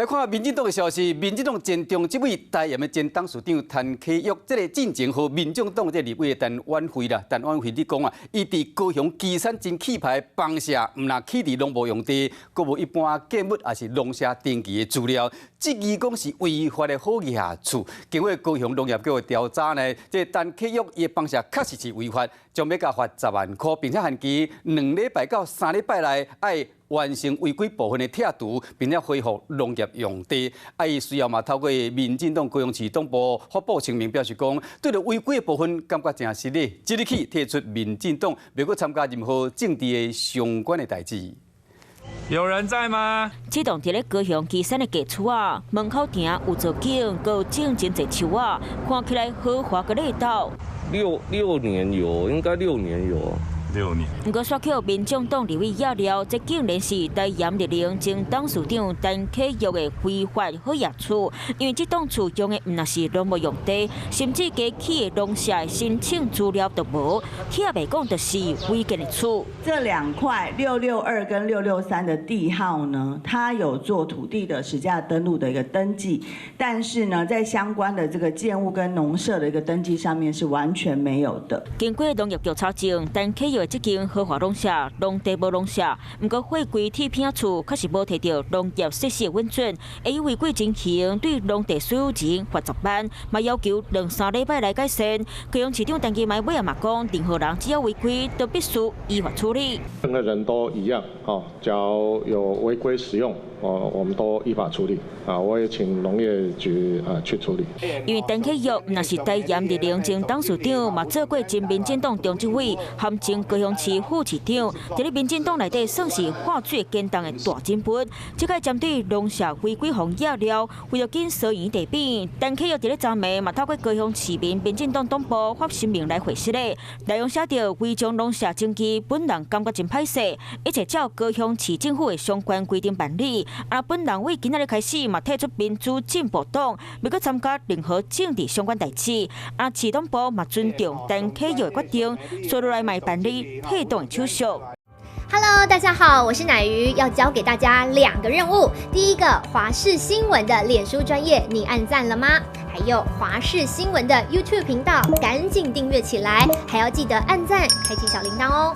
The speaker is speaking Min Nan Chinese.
來看民進黨的消息，民進黨前中執委台鹽的前董事長陳啟岳，這个進前予民眾黨這立委的陳婉慧啦，陳婉慧咧講啊，伊佇高雄旗山真氣派的房舍，毋但起佇農業用地，閣無一般建物抑是農舍登記的資料，質疑講是違法的好額厝。經過高雄農業局的調查呢，這陳啟岳伊的房舍確實是違法，將欲共罰10萬箍，並且限期2禮拜到3禮拜內愛完成違規部分的拆除，並且恢復農業用地。啊，伊隨後嘛透過民進黨高雄市黨部發布聲明，表示講對著違規的部分感覺誠失禮，即日起退出民進黨，袂閣參加任何政治的相關的代誌。有人在嗎？這棟佇咧高雄旗山的假厝仔，門口埕有造景，閣有種真濟樹仔，看起來豪華閣熱鬧。六年有，應該六年有。六年。毋過，煞予民眾黨立委訛料，這竟然是台鹽綠能前董事長陳啟岳的非法好額厝，因為這棟厝用的毋但是農業用地，甚至加起的農舍的申請資料都無，拆袂講就是違建的厝。這兩塊662跟663的地號呢，它有做土地的實價登錄的一個登記，但是呢，在相關的這個建物跟農舍的一個登記上面是完全沒有的。經過農業局查證，陳啟岳這間豪華農舍，農地無農舍，毋過貨櫃鐵片厝確實無提著農業設施的允准，會以違規情形對農地所有人罰10萬，嘛要求兩三禮拜內改善。高雄市長陳其邁尾仔嘛講，任何人只要違規，都必須依法處理。任何人都一樣，哦，只要有違規使用，哦，我們都依法處理。啊，我也請農業局啊去處理。因為陳啟岳毋但是台鹽綠能前董事長，嘛做過前民進黨中執委，含前高雄市副市長，佇咧民進黨內底算是劃水堅重的大人物。這擺針對農舍違規予訛料，為著緊掃黃地板，陳啟岳佇咧昨暝嘛透過高雄市民民進黨黨部發聲明來回釋咧，內容寫著違章農舍登記，本人感覺真歹勢，一切照高雄市政府的相關規定辦理。啊，本人為今仔日開始嘛退出民主進步黨，袂閣參加任何政治相關代誌。啊，市黨部嘛尊重陳啟岳的決定，紲落來嘛會辦理退黨的手續。 Hello，大家好，我是乃瑜，要交給大家兩個任務。第一個，華視新聞的臉書專頁，你按讚了嗎？還有華視新聞的 YouTube 頻道，趕緊訂閱起來，還要記得按讚，開啟小鈴鐺哦。